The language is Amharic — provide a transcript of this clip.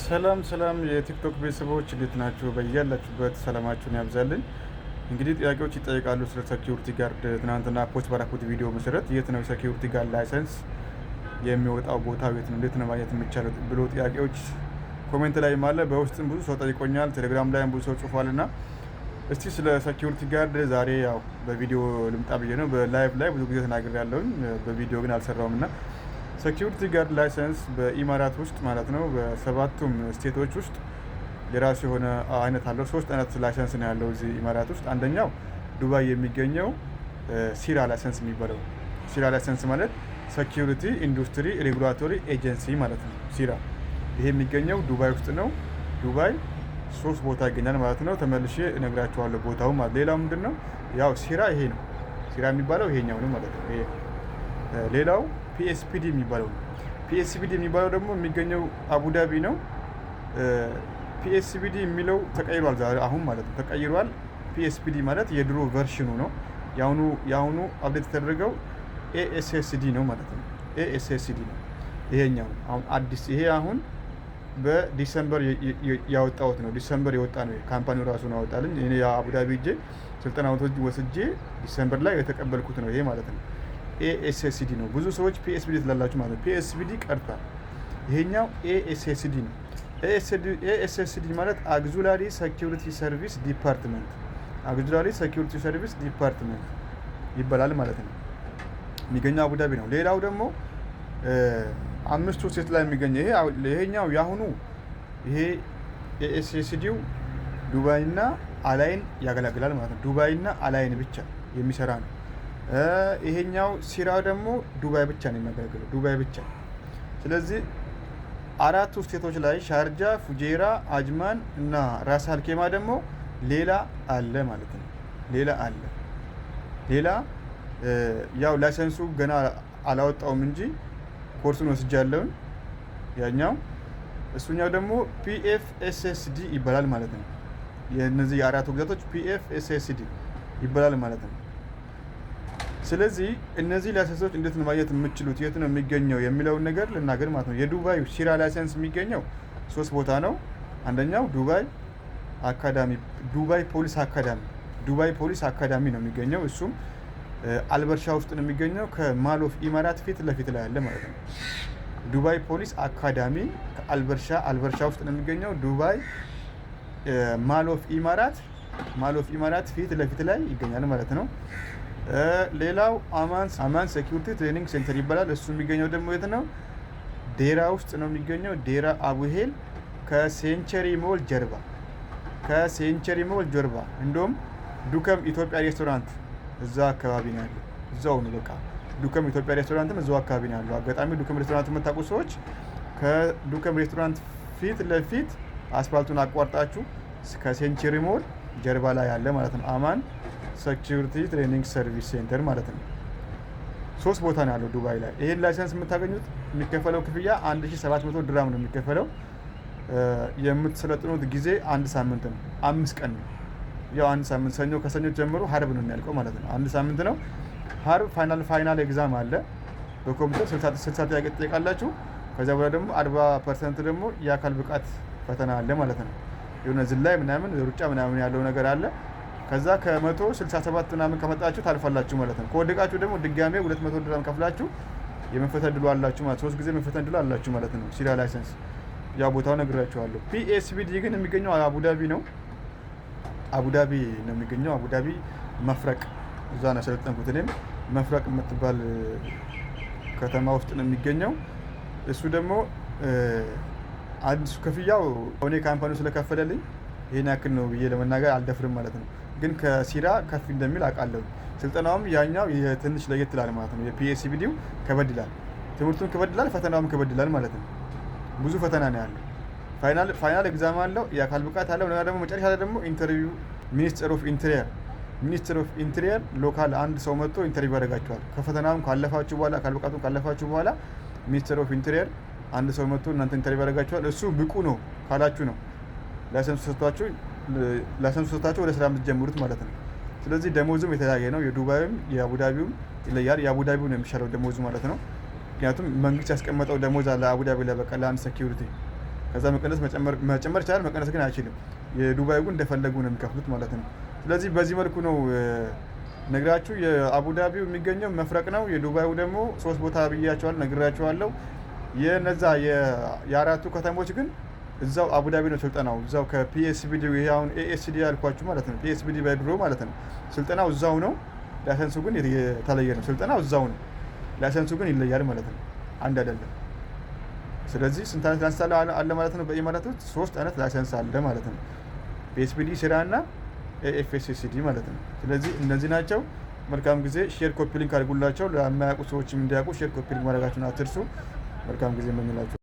ሰላም ሰላም የቲክቶክ ቤተሰቦች፣ እንዴት ናችሁ? በያላችሁበት ሰላማችሁን ያብዛልኝ። እንግዲህ ጥያቄዎች ይጠይቃሉ ስለ security guard። ትናንትና post ባደረኩት ቪዲዮ መሰረት የት ነው የ security guard license የሚወጣው፣ ቦታው የት ነው፣ እንዴት ነው ማግኘት የሚቻለው ብሎ ጥያቄዎች comment ላይም አለ። በውስጥም ብዙ ሰው ጠይቆኛል። ቴሌግራም ላይም ብዙ ሰው ጽፏል። እና እስቲ ስለ security guard ዛሬ ያው በቪዲዮ ልምጣ ብዬ ነው። በ live ላይ ብዙ ጊዜ ተናግሬያለሁኝ፣ በቪዲዮ ግን አልሰራውም። እና security guard license በኢማራት ውስጥ ማለት ነው፣ በሰባቱም state ኦች ውስጥ የራሱ የሆነ አይነት አለው። ሶስት አይነት license ነው ያለው እዚህ ኢማራት ውስጥ። አንደኛው ዱባይ የሚገኘው SIRA license የሚባለው። SIRA license ማለት Security Industry Regulatory Agency ማለት ነው። SIRA ይሄ የሚገኘው ዱባይ ውስጥ ነው። ዱባይ ሶስት ቦታ ይገኛል ማለት ነው። ተመልሼ እነግራችኋለሁ ቦታው ማለት። ሌላው ምንድን ነው? ያው SIRA ይሄ ነው። SIRA የሚባለው ይሄኛው ነው ማለት ነው። ይሄ ሌላው PSPD የሚባለው ነው። PSPD የሚባለው ደግሞ የሚገኘው አቡዳቢ ነው። PSPD የሚለው ተቀይሯል፣ ዛሬ አሁን ማለት ነው ተቀይሯል። PSPD ማለት የድሮ version ኑ ነው። የአሁኑ update የተደረገው ASSD ነው ማለት ነው። ASSD ነው ይሄኛው አሁን አዲስ። ይሄ አሁን በ December ያወጣሁት ነው። December የወጣ ነው። Company ው ራሱ ነው ያወጣልኝ። እኔ የአቡዳቢ ሄጄ ስልጠና ወስጄ December ላይ የተቀበልኩት ነው ይሄ ማለት ነው። ASSD ነው። ብዙ ሰዎች PSPD ትላላችሁ ማለት ነው። PSPD ቀርቷል። ይሄኛው ASSD ነው። ASSD ማለት Auxiliary Security Service Department፣ Auxiliary Security Service Department ይባላል ማለት ነው። የሚገኘው አቡዳቢ ነው። ሌላው ደግሞ አምስቱ state ላይ የሚገኘው ይሄ ይሄኛው የአሁኑ ይሄ ASSD ው ዱባይና አላይን ያገለግላል ማለት ነው። ዱባይና አላይን ብቻ የሚሰራ ነው። ይሄኛው SIRA ደግሞ ዱባይ ብቻ ነው የሚያገለግለው፣ ዱባይ ብቻ። ስለዚህ አራቱ state ኦች ላይ ሻርጃ፣ ፉጄራ፣ አጅማን እና ራስ አልኬማ ደግሞ ሌላ አለ ማለት ነው። ሌላ አለ። ሌላ ያው license ኡ ገና አላወጣውም እንጂ ኮርሱን ወስጃለሁኝ። ያኛው እሱኛው ደግሞ PFSSD ይባላል ማለት ነው። የእነዚህ የአራቱ ግዛቶች PFSSD ይባላል ማለት ነው። ስለዚህ እነዚህ license ኦች እንዴት ነው ማግኘት የምትችሉት፣ የት ነው የሚገኘው የሚለውን ነገር ልናገር ማለት ነው። የዱባይ SIRA license የሚገኘው ሶስት ቦታ ነው። አንደኛው ዱባይ አካዳሚ፣ ዱባይ Police Academy፣ ዱባይ Police Academy ነው የሚገኘው። እሱም አልበርሻ ውስጥ ነው የሚገኘው፣ ከ Mall of Emirat ፊት ለፊት ላይ ያለ ማለት ነው። ዱባይ Police Academy ከአልበርሻ አልበርሻ ውስጥ ነው የሚገኘው። ዱባይ Mall of Emirat፣ Mall of Emirat ፊት ለፊት ላይ ይገኛል ማለት ነው። ሌላው አማን Security Training Center ይባላል። እሱ የሚገኘው ደግሞ የት ነው? ዴራ ውስጥ ነው የሚገኘው። ዴራ አቡሄል ከ Century Mall ጀርባ፣ ከ Century Mall ጀርባ፣ እንደውም ዱከም ኢትዮጵያ ሬስቶራንት እዛ አካባቢ ነው ያለው። እዛው ነው በቃ። ዱከም ኢትዮጵያ ሬስቶራንትም እዛው አካባቢ ነው ያለው። አጋጣሚ ዱከም ሬስቶራንት የምታውቁ ሰዎች ከዱከም ሬስቶራንት ፊት ለፊት አስፋልቱን አቋርጣችሁ ከ Century Mall ጀርባ ላይ ያለ ማለት ነው። አማን Security Training Service Center ማለት ነው። ሶስት ቦታ ነው ያለው ዱባይ ላይ። ይሄን license የምታገኙት የሚከፈለው ክፍያ 1700 ድራም ነው የሚከፈለው። የምትሰለጥኑት ጊዜ አንድ ሳምንት ነው፣ 5 ቀን ነው። ያው አንድ ሳምንት ሰኞ፣ ከሰኞ ጀምሮ ሀርብ ነው የሚያልቀው ማለት ነው። አንድ ሳምንት ነው። ሀርብ final exam አለ። በኮምፒውተር 60 ጥያቄ ትጠይቃላችሁ። ከዚያ በኋላ ደግሞ 40% ደግሞ የአካል ብቃት ፈተና አለ ማለት ነው። የሆነ ዝላይ ምናምን፣ ሩጫ ምናምን ያለው ነገር አለ። ከዛ ከ167 ምናምን ከመጣችሁ ታልፋላችሁ ማለት ነው። ከወደቃችሁ ደግሞ ድጋሜ 200 ድራም ከፍላችሁ የመፈተን እድሉ አላችሁ ማለት፣ ሶስት ጊዜ መፈተን እድሉ አላችሁ ማለት ነው። SIRA license ያው ቦታው ነግራችኋለሁ። PSPD ግን የሚገኘው አቡዳቢ ነው። አቡዳቢ ነው የሚገኘው። አቡዳቢ መፍረቅ፣ እዛ ነው ያሰለጠንኩት እኔም። መፍረቅ የምትባል ከተማ ውስጥ ነው የሚገኘው። እሱ ደግሞ አዲሱ ክፍያው እኔ company ው ስለከፈለልኝ ይሄን ያክል ነው ብዬ ለመናገር አልደፍርም ማለት ነው። ግን ከ SIRA ከፍ እንደሚል አውቃለሁ። ስልጠናውም ያኛው ትንሽ ለየት ይላል ማለት ነው። የ PSPD ው ከበድ ይላል፣ ትምህርቱም ከበድ ይላል፣ ፈተናውም ከበድ ይላል ማለት ነው። ብዙ ፈተና ነው ያለው። Final exam አለው፣ የአካል ብቃት አለው። እና ደግሞ መጨረሻ ላይ ደግሞ interview፣ Minister of Interior local አንድ ሰው መጥቶ interview ያደርጋችኋል። ከፈተናውም ካለፋችሁ በኋላ፣ አካል ብቃቱን ካለፋችሁ በኋላ Minister of Interior አንድ ሰው መጥቶ እናንተ interview ያደርጋችኋል። እሱ ብቁ ነው ካላችሁ ነው license ኡ ሰጥቷችሁ ወደ ስራ የምትጀምሩት ማለት ነው። ስለዚህ ደሞዙም የተለያየ ነው። የዱባይም የአቡዳቢውም ይለያል። የአቡዳቢው ነው የሚሻለው ደሞዙ ማለት ነው። ምክንያቱም መንግስት ያስቀመጠው ደሞዝ አለ አቡዳቢ ላይ በቃ ለአንድ security። ከዛ መቀነስ መጨመር ይቻላል፣ መቀነስ ግን አይችልም። የዱባዩ ግን እንደፈለጉ ነው የሚከፍሉት ማለት ነው። ስለዚህ በዚህ መልኩ ነው ነግራችሁ። የአቡዳቢው የሚገኘው መፍረቅ ነው። የዱባዩ ደግሞ ሶስት ቦታ ብያቸዋለሁ፣ ነግራችኋለሁ። የነዛ የአራቱ ከተሞች ግን እዛው አቡዳቢ ነው ስልጠናው። እዛው ከ PSPD፣ ይሄ አሁን ASD ያልኳችሁ ማለት ነው። PSPD በድሮ ማለት ነው። ስልጠናው እዛው ነው። License ኡ ግን የተለየ ነው። ስልጠናው እዛው ነው። License ኡ ግን ይለያል ማለት ነው። አንድ አይደለም። ስለዚህ ስንት አይነት license አለ ማለት ነው? በኢማራት ውስጥ ሶስት አይነት license አለ ማለት ነው። PSPD፣ SERA እና AFSSD ማለት ነው። ስለዚህ እነዚህ ናቸው። መልካም ጊዜ። Share፣ copy link አድርጉላቸው። ለማያውቁ ሰዎችም እንዲያውቁ share፣ copy link ማድረጋችሁን አትርሱ። መልካም ጊዜ እመኝላችሁ።